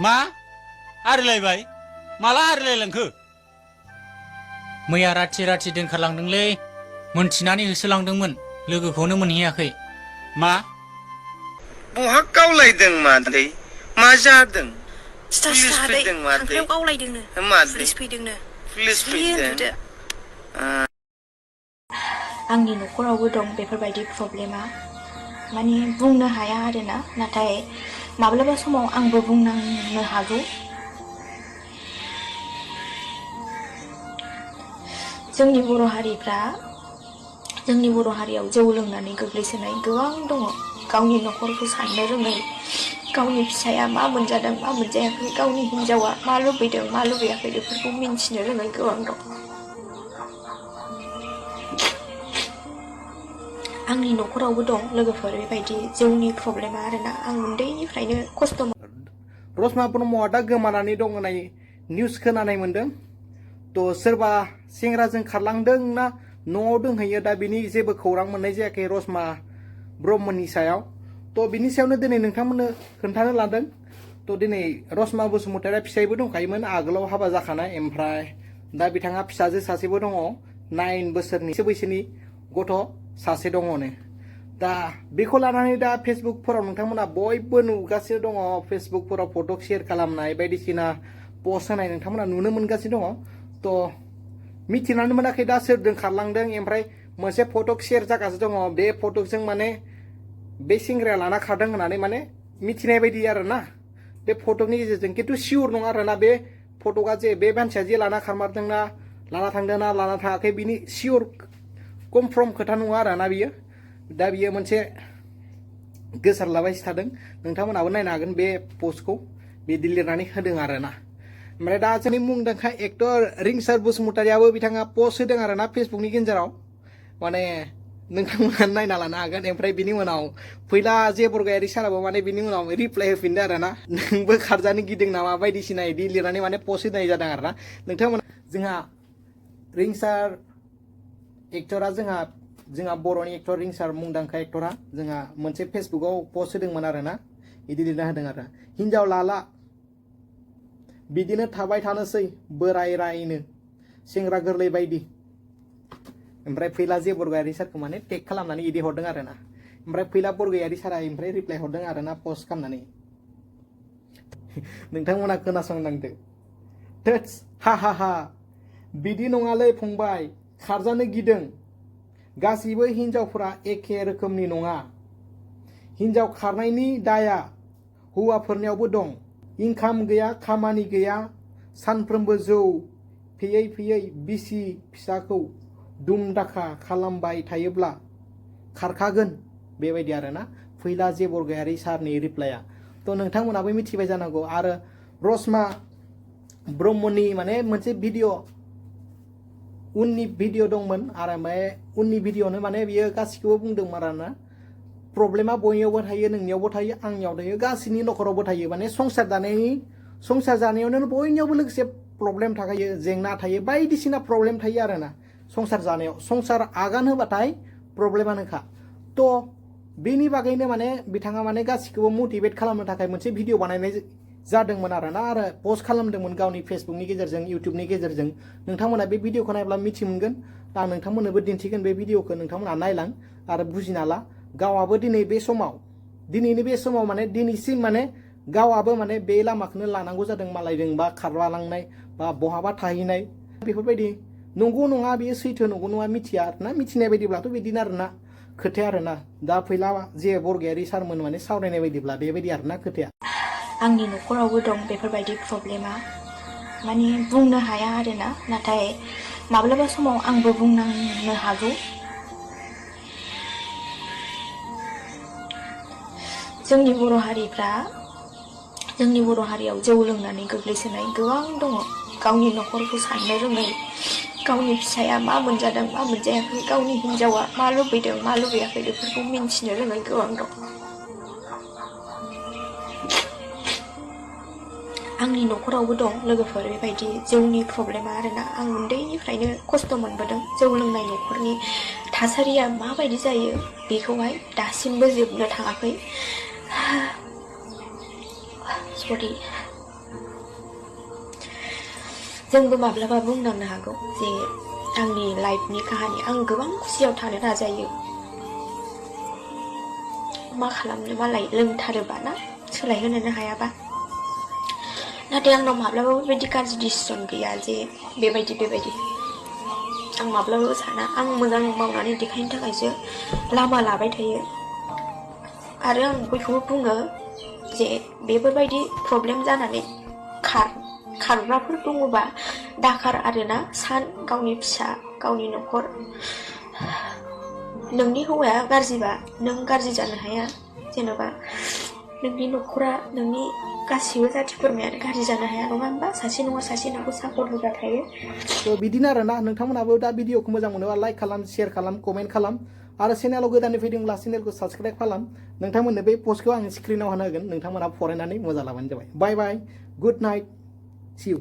मा आरोलायबाय माला आरोलायलांखो मैया राथि दोनखारलांदोंलै मोनथिनानै होसोलांदोंमोन लोगोखौनो मोनहैयाखै मा बहा गावलायदों मादै मा जादों पुलिस फैदों मादै गावलायदोंनो पुलिस फैदोंनो पुलिस फैदों आंनि न'खरावबो दं बेफोरबायदि प्रब्लेमा माने बुंनो हाया आरोना नाथाय माब्लाबा समाव आंबो बुंनांनो हागौ जोंनि बर' हारियाव जौ लोंनानै गोग्लैसोनाय गोबां दङ गावनि न'खरखौ साननो रोङै गावनि फिसाया मा मोनजादों मा मोनजायाखै गावनि हिनजावा मा लुबैदों मा लुबैयाखै बेफोरखौ मिन्थिनो रोङै गोबां दं आंनि न'खरावबो दं लोगोफोर बेबायदि जौनि प्रब्लेमा आरोना आं उन्दैनिफ्रायनो खस्थ' रसमा ब्रह्मआ दा गोमानानै दं होननाय निउस खोनानाय मोनदों तो सोरबा सेंग्राजों खारलांदों ना न'आव दंहैयो दा बिनि जेबो खौरां मोननाय जायाखै रसमा ब्रह्मनि सायाव तो बिनि सायावनो दिनै नोंथांमोननो खोन्थानो लादों तो दिनै रसमा बसुमतारिया फिसायबो दंखायोमोन आगोलाव हाबा जाखानाय ओमफ्राय दा बिथाङा फिसाजो सासेबो दङ 9 बोसोरनि बैसोनि गथ' सासे दङनो दा बेखौ लानानै दा फेसबुकफोराव नोंथांमोना बयबो नुगासिनो दङ फेसबुकफोराव फट' शेयार खालामनाय बायदिसिना पस्ट होनाय नोंथांमोना नुनो मोनगासिनो दङ तो मिथिनानै मोनाखै दा सोरजों खारलांदों ओमफ्राय मोनसे फट' शेयार जागासिनो दङ बे फट'जों माने बे सेंग्राया लाना खारदों होननानै माने मिथिनाय बायदि आरोना बे फट'नि गेजेरजों खिन्थु सियर नङा आरोना बे फट'आ जे बे मानसिया जे लाना खारमारदोंना लाना थांदोंना लाना थाङाखै बिनि सियर कनफार्म खोथा नङा आरोना बियो दा बियो मोनसे गोसारलाबायसो थादों नोंथांमोनाबो नायनो हागोन बे पस्टखौ बिदि लिरनानै होदों आरोना ओमफ्राय दा जोंनि मुंदांखा एक्टर रिंसार बसुमतारियाबो बिथाङा पस्ट होदों आरोना फेसबुकनि गेजेराव माने नोंथांमोना नायना लानो हागोन ओमफ्राय बिनि उनाव फैला जे बरगयारि साराबो माने बिनि उनाव रिप्लाय होफिनदों आरोना नोंबो खारजानो गिदों नामा बायदिसिना इदि लिरनानै माने पस्ट होनाय जादों आरोना नोंथांमोना जोंहा रिंसार एक्टरा जोंहा बर'नि एक्टर रिंसार मुंदांखा एक्टरा जोंहा मोनसे फेसबुकाव पस्ट होदोंमोन आरोना इदि लिरना होदों आरो हिनजाव लाला बिदिनो थाबाय थानोसै बोराय रायनो सेंग्रा गोरलै बायदि ओमफ्राय फैला जे बरगयारि सारखौ माने टेग खालामनानै इदि हरदों आरोना ओमफ्राय फैला बरगयारि सारा ओमफ्राय रिप्लाय हरदों आरोना पस्ट खालामनानै नोंथांमोना खोनासंनांदो थोट्स हा बिदि नङालै फंबाय खारजानो गिदों गासिबो हिनजावफोरा एखे रोखोमनि नङा हिनजाव खारनायनि दाया हौवाफोरनियावबो दं इनकाम गैया खामानि गैया सानफ्रोमबो जौ फेयै बिसि फिसाखौ दुम दाखा खालामबाय थायोब्ला खारखागोन बेबायदि आरोना फैला जे बरगयारि सारनि रिप्लाया तो नोंथांमोनाबो मिथिबाय जानांगौ आरो रसमा ब्रह्मनि माने मोनसे भिडिअ उननि भिडिअ दंमोन आरो ओमफ्राय उननि भिडिअनो माने बियो गासिखौबो बुंदोंमोन आरोना प्रब्लेमा बयनियावबो थायो नोंनियावबो थायो आंनियाव थायो गासिनि न'खरावबो थायो माने संसार जानायावनो बयनियावबो लोगोसे प्रब्लेम थाखायो जेंना थायो बायदिसिना प्रब्लेम थायो आरोना संसार जानायाव संसार आगान होबाथाय प्रब्लेमानोखा तो बेनि बागैनो माने बिथाङा माने गासिखौबो मटिभेट खालामनो थाखाय मोनसे भिडिअ बानायनाय जादोंमोन आरोना आरो पस्ट खालामदोंमोन गावनि फेसबुकनि गेजेरजों इउटुबनि गेजेरजों नोंथांमोना बे भिडिअखौ नायब्ला मिथि मोनगोन दा नोंथांमोननोबो दिन्थिगोन बे भिडिअखौ नोंथांमोना नायलां आरो बुजिना ला गावाबो दिनैनि बे समाव माने दिनैसिम माने गावाबो माने बे लामाखौनो लानांगौ जादों मालायजों बा खारलांनाय बा बहाबा थाहैनाय बेफोरबायदि नंगौ नङा बेयो सैथो नंगौ नङा मिथिया आरोना मिथिनाय बायदिब्लाथ' बिदिनो आरोना खोथाया आरोना दा फैला जे बरगयारि सारमोन माने सावरायनाय बायदिब्ला बेबायदि आरोना खोथाया आंनि न'खरावबो दं बेफोरबायदि प्रब्लेमा माने बुंनो हाया आरोना नाथाय माब्लाबा समाव आंबो बुंनांनो हागौ जोंनि बर' हारियाव जौ लोंनानै गोग्लैसोनाय गोबां दङ गावनि न'खरखौ साननो रोङै गावनि फिसाया मा मोनजादों मा मोनजायाखै गावनि हिनजावा मा लुबैदों मा लुबैयाखै बेफोरखौ मिन्थिनो रोङै गोबां दं आंनि न'खरावबो दं लोगोफोर बेबायदि जौनि प्रब्लेमा आरोना आं उन्दैनिफ्रायनो खस्थ' मोनबोदों जौ लोंनाय न'खरनि थासारिया माबायदि जायो बेखौहाय दासिमबो जोबनो थाङाखै सरि जोंबो माब्लाबा बुंनांनो हागौ जे आंनि लाइफनि काहानि आं गोबां खुसियाव थानो नाजायो मा खालामनो मालाय लोंथारोबा ना सोलायहोनोनो हायाबा नाथाय आंनाव माब्लाबाबो बेबायदि गाज्रि डिसिसन गैया जे बेबायदि आं माब्लाबाबो साना आं मोजां मावनानै देखायनो थाखायसो लामा लाबाय थायो आरो आं बयखौबो बुङो जे बेफोरबायदि प्रब्लेम जानानै खारग्राफोर दङबा दाखार आरोना सान गावनि फिसा गावनि न'खर नोंनि हौवाया गाज्रिबा नों गाज्रि जानो हाया जेन'बा नोंनि न'खरा नोंनि गासिबो जाथि खुरमायानो गाज्रि जानो हाया नङा होनबा सासे नङा सासे नोंखौ सापर्ट होग्रा थायो थ' बिदिनो आरोना नोंथांमोनाबो दा भिडिअखौ मोजां मोनोबा लाइक खालाम शेयार खालाम कमेन्ट खालाम आरो चेनेलाव गोदानै फैदोंब्ला चेनेलखौ साबस्क्राइब खालाम नोंथांमोननो बे पस्टखौ आं स्क्रिनाव होना होगोन नोंथांमोना फरायनानै मोजां लाबानो जाबाय बाय बाय गुड नाइट सि इउ